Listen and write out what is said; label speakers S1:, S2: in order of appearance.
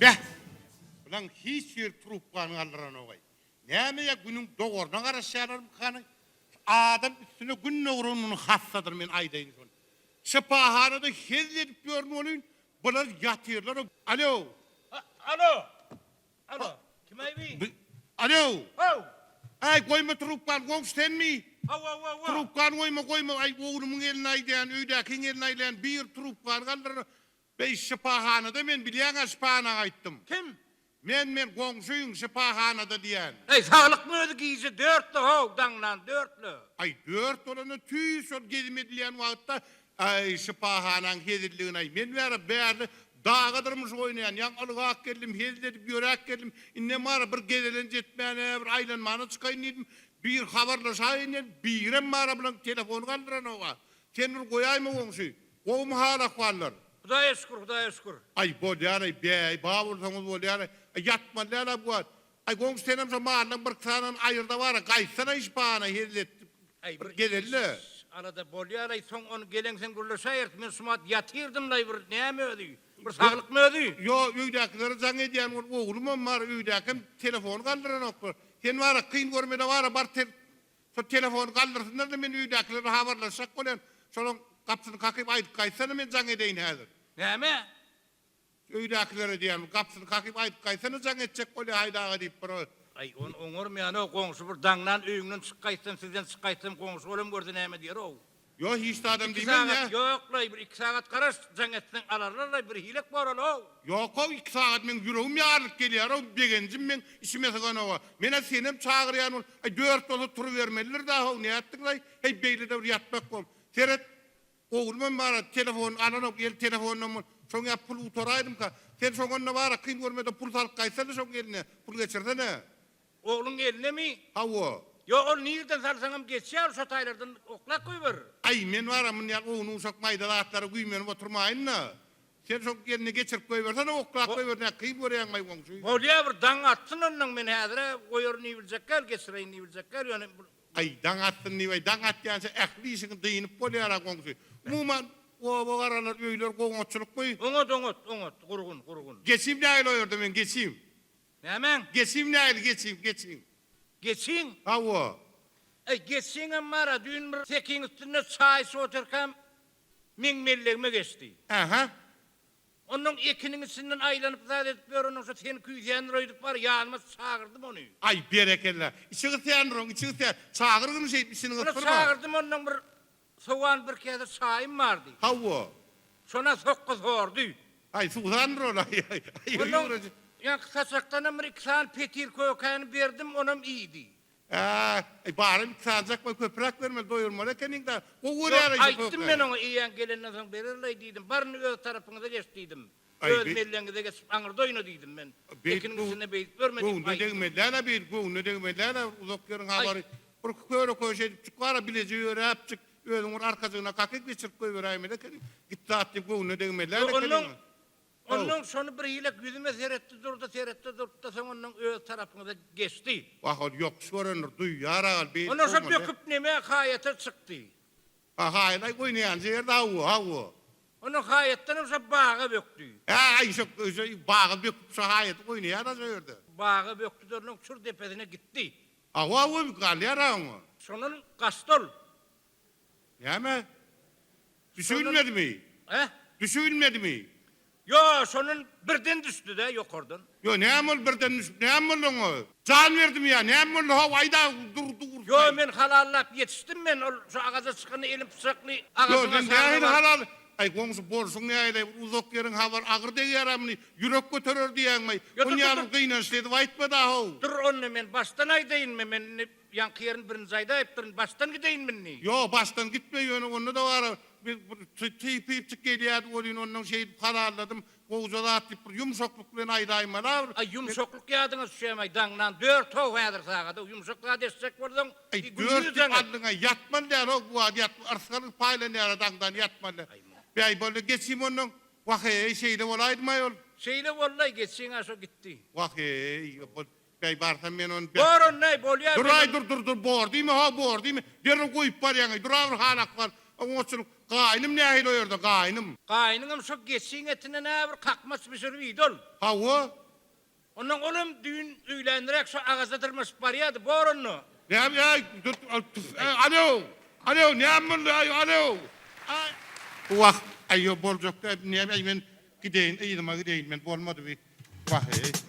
S1: Beh! Bulaň hiç biri trubkany galdyranogaý. Näme ýa günüň dogaryna garaşýarlarmykany? Şu adam üstüne gün dogran muny hassadyr men aýdaýyn şony. Şypahanada hezil edip ýörün welin bular ýatyrlar. Alo!
S2: Alo! Alo! Kim-aý bi?
S1: Alo!
S2: Haw!
S1: Äý goýma trubkany goňşy senmi?
S2: Hawa hawa.
S1: Trubkany goýma goýma aý oglumyň eline aýdaýan öýdäkiň eline aýlaýan bir trubkany galdyr Beý şypahanada men bilýäňä şypahana gaýtdym.
S2: Kim?
S1: Men men goňşyň şypahanada diýän.
S2: Eý saglykmy özi gije dörtde how daňdan dörtle.
S1: Aý dört bolanda tüýs şol gezim edilýän wagtda aý şypahanaň hezilligini aý men bäri bärde daga dyrmyşyk oýnaýan ýaňy ylgap geldim hezil edip ýöräp geldim indem bara bir gezelenç etmäne bir aýlanmana çykaýyn diýdim bir habarlaşaýyn diýdim birem bara bulaň telefony galdyranoga sen bir goýaýma goňşy Gowumy hal-ahwallar?
S2: Hudaýa şükür, Hudaýa şükür.
S1: Aý, bolýar-aý, bäý, bar bolsaňyz bolýar-aý. Aý, ýatmaly däl-ä bu wagt. Aý, goňşy senem şo mallaň birki sanyny aýyrda bar-a, gaýtsana şypahana hezil etdip,
S2: Aý,
S1: bir
S2: bir
S1: gezeli-le.
S2: iş alada bolýar-aý, soň ony geleňsoň gürleşäýeris. Men şumat ýatyrdym-laý bir, näme özi? Bir saglykmy özi?
S1: Ýo, öýdäkilere jaň edýän bolup, oglumam bar, öýdäkem telefony galdyranoklar. Sen bar-a, kyn görmede bar-a, bar Şo telefony galdyrsynlar-da men öýdäkiler bilen habarlaşjak bolýan. Şolaň gapysyny kakyp aýdyp gaýtsana men jaň edeýin häzir.
S2: Näme?
S1: Öýdäkilere diýýän, gapysyny kakyp aýdyp gaýtsana jaň etjek bolýa Haýda aga diýip bir.
S2: Aý, ony oňarmaýan-ow, goňşy bir daňdan öýüňden çyk gaýtsam, sizden çyk gaýtsam goňşy olam görse näme diýer-ow.
S1: Ýok hiç zadam
S2: Iki
S1: diýmem
S2: sagat
S1: ýa.
S2: ýok-laý, bir iki sagat garaş, jaň etseň alarlar-laý, bir hilek boraly-ow.
S1: Ýok-ow, iki sagat meň ýüregim ýarylyp gelýär-ow, begenjim meň içime syganoga. Men-ä senem çagyrýan bolup, aý dört bolsa turubermelidir-dä-how, nätdiňlaý, heý beýle-de bir ýatmak bol. Seret, oglumam bar-a, telefonyny alanok, el telefonynam bol, şoň ýa pul gutaraýdymka. Sen şoňa-da bar-a, kyn görme-de pul salyp gaýtsana şoň eline, pul geçirsene.
S2: Ogluň elinemi?
S1: Hawa.
S2: Ýok, ol nirden salsaňam geçýär, şo taýlardan oklap goýber.
S1: Aý, men bar-a, muny ýaly ownuk-uşak maýda zatlara güýmenip oturmaýyn-da. Sen şo eline geçirip goýbersene, oklap goýber, nä kyn görýäň-aý goňşy?
S2: Bolýa, bir daň atsyn onnoň, men häzir-ä goýaryn diýibiljek däl, geçireýin diýibiljek däl, ýöne bir.
S1: Aý, daň atsyn diýip-aý, daň atýança ähli işiňi dynyp bolýar-a goňşy. Umuman, oba-garalar, öýler goňatçylykmy?
S2: Oňat, oňat, oňat, gurgun, gurgun.
S1: Geçim nähili o ýerde men, geçim?
S2: Nämäň?
S1: Geçiň nähili geçiň, geçiň.
S2: Geçiň?
S1: Hawa.
S2: Äý, geçiňem bar-a, düýn bir sekiň üstünde çaý içip otyrkam, meň mellegime geçdi.
S1: Ähä.
S2: Onnoň ekiniň içinden aýlanyp zat edip ýöreniň şo seni küýseýändir öýdüp bar, ýanyma çagyrdym ony.
S1: Aý, berekella. Içi gysýandyr oň, içi gysýar. Çagyrgyn şeýdip içini
S2: Ony
S1: gysdyrma.
S2: çagyrdym, onnoň bir Sowan bir käse çaýym bardy.
S1: Hawa.
S2: Şona sokga sordy.
S1: Aý, suwsandyr ol, aý, aý, aý,
S2: Onnoň
S1: ýüwrüji.
S2: ýaňky saçakdanam bir iki sany petir kökäni berdim, onam iýdi.
S1: Ä, aý, baram iki sanyjak goý, köpräk bermeli, doýurmaly ekeniň-dä. Gowy
S2: Ýok,
S1: görýär-aý şu
S2: aýtdym
S1: kökäni.
S2: men oňa, eýýäň gelenden soň bererlaý diýdim. Bar indi öz tarapyňyza geç diýdim.
S1: Aý,
S2: Öz
S1: beý.
S2: mellegiňize geçip aňyrda oýna diýdim men.
S1: Beýdip
S2: Ekiniň
S1: göwün,
S2: içinde beýdip ýörme diýip
S1: göwnüne
S2: aýtdym.
S1: degmeli däl-ä beýdip, göwnüne degmeli däl-ä, uzak ýeriň
S2: Aý.
S1: habary. Bir köre-köşe edipjik bar-a, bileje ýöräpjik. Özüň bir arkajygyna kakyp geçirip goýberäýmeli ekeniň. Git zat diýip göwnüne degmeli däl
S2: Ýok,
S1: ekeniň.
S2: onnoň, onnoň şony bir hilek ýüzüme seretdi durdy, seretdi durdy-da, soň onnoň öz tarapyňyza geçdi.
S1: Wah, ol ýokuş görendir, duýýar agal, beýdip
S2: Onnoň şo
S1: bolmaly.
S2: böküp neme haýata çykdy.
S1: Ha, haýal-aý oýnaýanja ýerde, hawa, hawa.
S2: Onnoň haýatdanam şo baga bökdi.
S1: Hä, aý, şo, şo baga böküp şo haýaty oýnaýar-a şo ýerde.
S2: Baga bökdi-de onnoň çür depesine gitdi.
S1: Hawa, hawa, galýar-a oňa.
S2: Şondan gaçdy ol.
S1: Näme? Düşübilmedimi?
S2: Hä?
S1: Düşübilmedimi?
S2: Ýo, şondan birden düşdi-dä ýokardan.
S1: Ýo, näme boldy birden düşüp, näme boldy oňa? Jan berdimi ýa, näme boldy, how, aýda, dur, dur.
S2: Ýo, men halallap ýetişdim men, ol şo agaja çykanda elim pyçakly,
S1: Ýo,
S2: agajyň
S1: sen
S2: aşagyna
S1: nähili
S2: baryp.
S1: halal, aý, goňşy bolşuň nähili, bir uzak ýeriň habary agyr degýär-ä muny, ýürek göterer diýýäňmi,
S2: Ýo, dur,
S1: Muny
S2: dur,
S1: ýaly
S2: dur.
S1: gynançly edip aýtma-da, how.
S2: Dur, onda men başdan aýdaýynmy, men indi Ýaňky ýerini birinji aýdaýypdyryn, başdan gideýinmi indi?
S1: Ýok, başdan gitme, ýöne onda-da bar-a, biz bir typypjyk gelýärdik welin, onnoň şeýdip halalladym, gowuja zat diýip bir ýumşaklyk bilen aýdaýmaly-a bir.
S2: Aý, ýumşaklyk ýadyňa düşýäm-aý, daňdan dört-ow häzir sagad-ow, ýumşak zat eşitjek bolsaň,
S1: Aý,
S2: gündiz
S1: dört diýip
S2: jaň et.
S1: aldyň-aý, ýatmaly däl-ow, bu wagt ýatma, yrsgalyň paýlanýar-a daňdan ýatmaly däl. Bäý, boldy, geçim onnoň. Wah-eý, şeýle bolaýdym-aý ol.
S2: Şeýle boldy-aý, geçiň-ä şo gitdi.
S1: Wah-eý, bol, Bäý barsam men ony
S2: Bor onda-aý, bolýa
S1: Dur-aý dur dur dur bor diýme ho bor diýme. Derrew goýup barýaň-aý. Dur-a bir hal-ahwal. Oň üçin gaýnym nähili o ýerde, gaýnym?
S2: Gaýnyňam şo geçiň etinden nä bir kakmaç bişirip iýdi ol.
S1: Hawa.
S2: Onnoň olam düýn öýlänräk şo agaja dyrmaşyp barýardy, bor onda.
S1: Näme, äý, dur, alo, alo, näme boldy, aý, alo, aý. Wah, aý, ýok, boljak däl, näme, aý, men gideýin, yzyma gideýin, men bolmady bi, wah-eý.